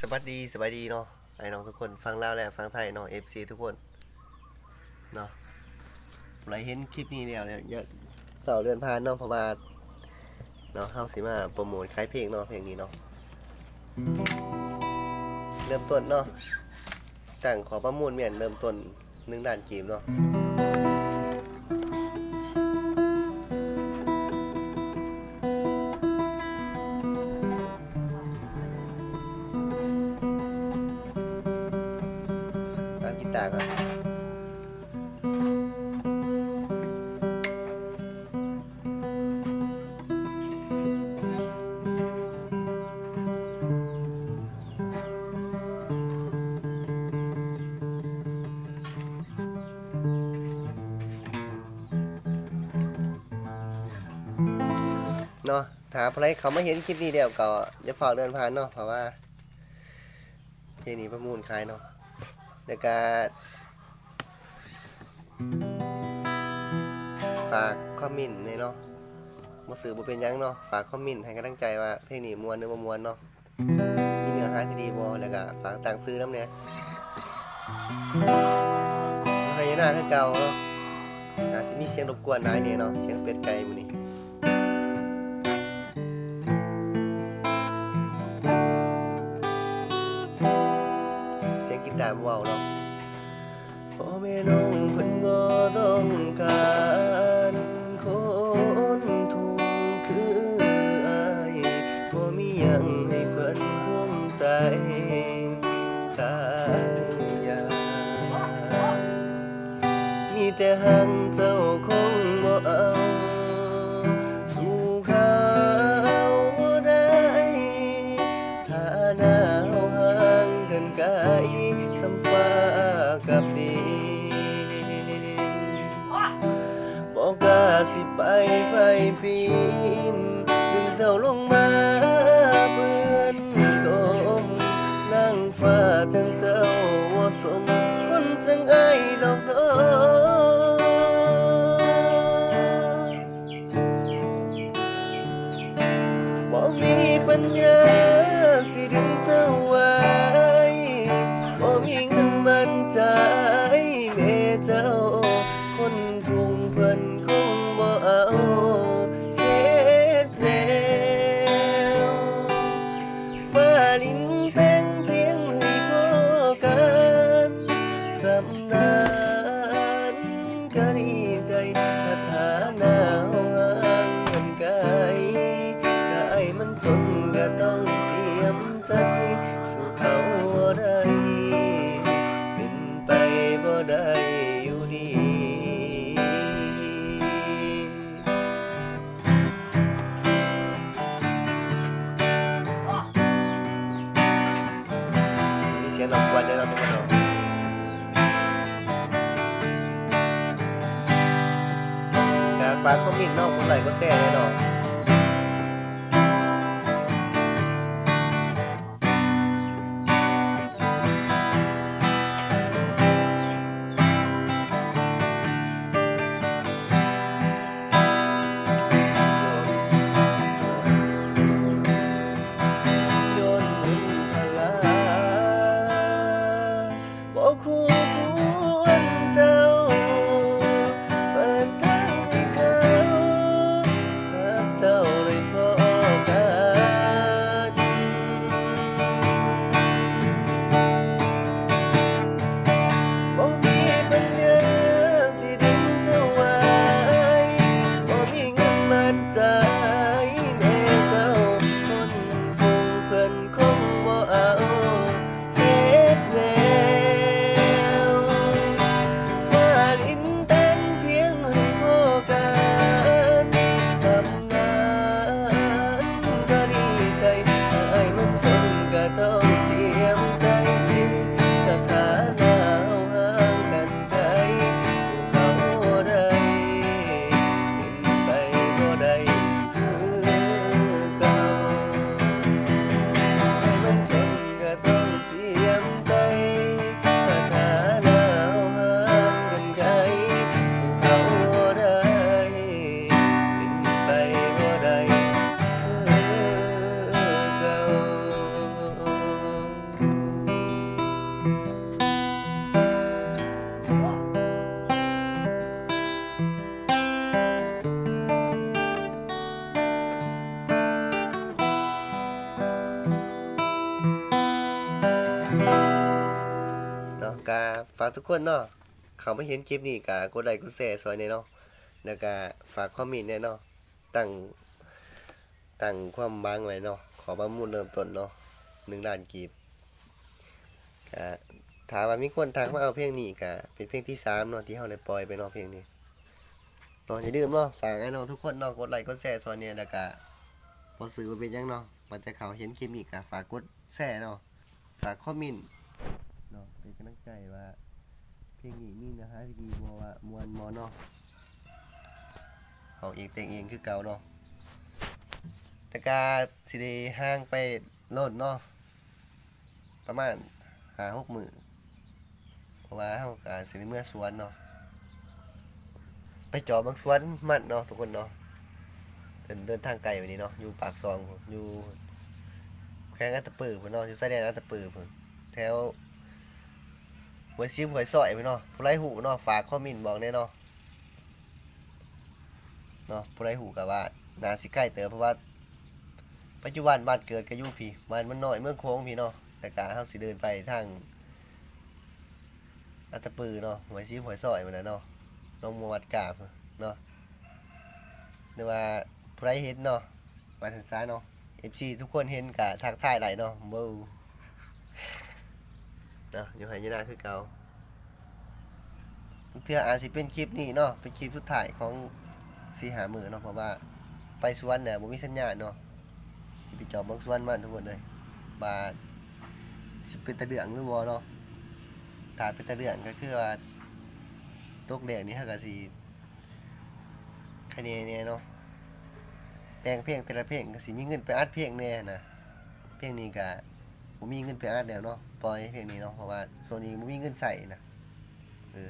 ສະບາຍດີ ສະບາຍດີເນາະ ອ້າຍນ້ອງທຸກຄົນ ຝັ່ງລາວ ແລະ ຝັ່ງໄທເນາະ ເອັຟຊີທຸກຄົນເນາະ. ຜູ້ໃດເຫັນຄລິບນີ້ແລ້ວ ຢ່າຟ້າວເລື່ອນຜ່ານເນາະ ເພາະວ່າເນາະ ເຮົາຊິມາໂປຣໂມດຂາຍເພງເນາະ ເພງນີ້ເນາະ. ເລີ່ມຕົ້ນເນາະ ຕັ້ງຂໍປະມູນແມ່ນເລີ່ມຕົ້ນ ໜຶ່ງລ້ານກີບເນາະ. ຕາມກີຕາກ່ອນ. ເນາະ ຖ້າຜູ້ໃດເຂົ້າມາເຫັນຄລິບນີ້ແລ້ວກໍຢ່າຟ້າວເລື່ອນຜ່ານເນາະ ເພາະວ່າເພງນີ້ປະມູນຂາຍເນາະ. ແລ້ວກະຝາກຄອມເມັນແດ່ເນາະ ບໍ່ຖືກບໍ່ເປັນຫຍັງເນາະ ຝາກຄອມເມັນໃຫ້ກຳລັງໃຈວ່າເພງນີ້ມ່ວນຫຼືບໍ່ມ່ວນເນາະ. ມີເນື້ອຫາທີ່ດີບໍ່ ແລ້ວກະຝາກຕັ້ງຊື່ນຳແດ່. ໄຮຍະນາຄືເກົ່າເນາະ ອາດຊິມີສຽງລົບກວນຫຼາຍແດ່ເນາະ ສຽງເປັດໄກ່ມື້ນີ້ ສຽງກີຕາເວົ້າເນາະ. ພໍ່ແມ່ນ້ອງເພິ່ນບໍ່ຕ້ອງການຄົນທຸ່ງຄືອ້າຍ ບໍ່ມີຫຍັງໃຫ້ເພິ່ນພູມໃຈສັກຢ່າງ ມີແຕ່ຮັກເຈົ້າຄົງບໍ່ເອົາ ສູ້ເຂົາບໍ່ໄດ້ ຖານະເຮົາຫ່າງກັນໄກ ສ່ຳຟ້າກັບດິນ ບໍ່ກ້າຊິໄປໄຟປີນ ດຶງເຈົ້າລົງມາເປື້ອນຕົມ ນາງຟ້າຈັ່ງເຈົ້າບໍ່ສົມ ຄົນຈັ່ງອ້າຍດອກນ້ອງ. ບໍ່ມີປັນຍາຊິດຶງເຈົ້າໄວ້ ບໍ່ມີເງິນໝັ້ນໃຈແມ່ເຈົ້າ ຄົນທຸ່ງເພິ່ນຄົງບໍ່ເອົາເຮັດແນວ ຟ້າດິນແຕ່ງພຽງໃຫ້ພໍກັນ ສ່ຳນັ້ນກະດີໃຈ ຖ້າຖານະເຮົາຫ່າງກັນໄກ ຖ້າອ້າຍມັນຈົນກະຕ້ອງຕຽມໃຈ ສູ້ເຂົາບໍ່ໄດ້ ເປັນໄປບໍ່ໄດ້ຢູ່ດີ. ມີສຽງລົບກວນເດີເນາະ ທຸກຄົນເນາະ. ກະຝາກຄອມເມັນເນາະ ກົດໄລກົດແຊແດ່ເນາະ. ບໍ່ຄູ່ຄວນເຈົ້າ ເປີດທາງໃຫ້ເຂົາ ຖ້າ ຝາກທຸກຄົນເນາະ ເຂົ້າມາເຫັນຄລິບນີ້ກະກົດໄລກົດແຊຊ່ອຍແດ່ເນາະ ແລ້ວກະຝາກຄອມເມັນແດ່ເນາະ ຕັ້ງ ຕັ້ງຄວາມຫວັງໄວ້ເນາະ ຂໍປະມູນເລີ່ມຕົ້ນເນາະ ໜຶ່ງລ້ານກີບ. ກະຖ້າວ່າມີຄົນທັກມາເອົາເພງນີ້ ກະເປັນເພງທີສາມເນາະ ທີ່ເຮົາໄດ້ປ່ອຍໄປເນາະ ເພງນີ້ເນາະ. ຢ່າລືມເນາະ ຝາກອ້າຍນ້ອງທຸກຄົນເນາະ ກົດໄລກົດແຊຊ່ອຍແດ່ ແລ້ວກະບໍ່ຊື້ບໍ່ເປັນຫຍັງເນາະ ວ່າແຕ່ເຂົາເຫັນຄລິບນີ້ກະຝາກກົດແຊເນາະ ຝາກຄອມເມັນເນາະ ເປັນກຳລັງໃຈວ່າເພງນີ້ມີເນື້ອຫາທີ່ດີບໍ່ ວ່າມ່ວນບໍ່ເນາະ. ເຮົາເອງແຕ່ງເອງຄືເກົ່າເນາະ ແຕ່ກະຊິໄດ້ຫ່າງໄປໂລດເນາະ ປະມານຫ້າຫົກມື້ ເພາະວ່າເຮົາກະຊິໄດ້ເມືອສວນເນາະ ໄປເຈາະເບິ່ງສວນມັນເນາະທຸກຄົນເນາະ. ເດີນ ເດີນທາງໄກມື້ນີ້ເນາະ ຢູ່ປາກຊ່ອງພຸ້ນ ຢູ່ແຂວງອັດຕະປືພຸ້ນເນາະ ຢູ່ຊາຍແດນອັດຕະປືພຸ້ນ ແຖວຫ້ວຍຊິບ ຫ້ວຍຊ້ອຍພຸ້ນເນາະ. ຜູ້ໃດຮູ້ເນາະ ຝາກຄອມເມັນບອກແດ່ເນາະ ເນາະ ຜູ້ໃດຮູ້ກະວ່າໜ້າຊິໄກເຕີບ ເພາະວ່າປັດຈຸບັນບ້ານເກີດກະຢູ່ພີ້ ບ້ານມັນນ້ອຍເມືອງໂຂງພີ້ເນາະ ແລ້ວກະເຮົາຊິເດີນໄປທາງອັດຕະປືເນາະ ຫ້ວຍຊິບ ຫ້ວຍຊ້ອຍພຸ້ນນະເນາະ ໜອງມ່ວງວັດກາພຸ້ນເນາະ. ຫຼືວ່າຜູ້ໃດເຫັນເນາະ ວ່າຊັ້ນຊະເນາະ ເອັຟຊີທຸກຄົນເຫັນກະທັກທາຍໄດ້ເນາະ ເບິ່ງເນາະ ຢູ່ໄຮ່ຢູ່ນາຄືເກົ່າ. ເທື່ອອາດຊິເປັນຄລິບນີ້ເນາະ ເປັນຄລິບສຸດທ້າຍຂອງສີ່ຫ້າມື້ເນາະ ເພາະວ່າໄປສວນແລ້ວບໍ່ມີສັນຍານເນາະ ຊິໄປຈອບເບິ່ງສວນມັນທຸກຄົນເອີຍ ວ່າຊິເປັນຕາເລື່ອງຫຼືບໍ່ເນາະ. ຖ້າເປັນຕາເລື່ອງກະຄືວ່າຕົກແລ້ງນີ້ ເຮົາກະຊິຄະເນແດ່ເນາະ ແຕ່ງເພງແຕ່ລະເພງກະຊິມີເງິນໄປອັດເພງແດ່ຫັ້ນນະ. ເພງນີ້ກະບໍ່ມີເງິນໄປອັດແລ້ວເນາະ ປ່ອຍເພງນີ້ເນາະ ເພາະວ່າຊ່ວງນີ້ບໍ່ມີເງິນໃຊ້ນະ ເອີ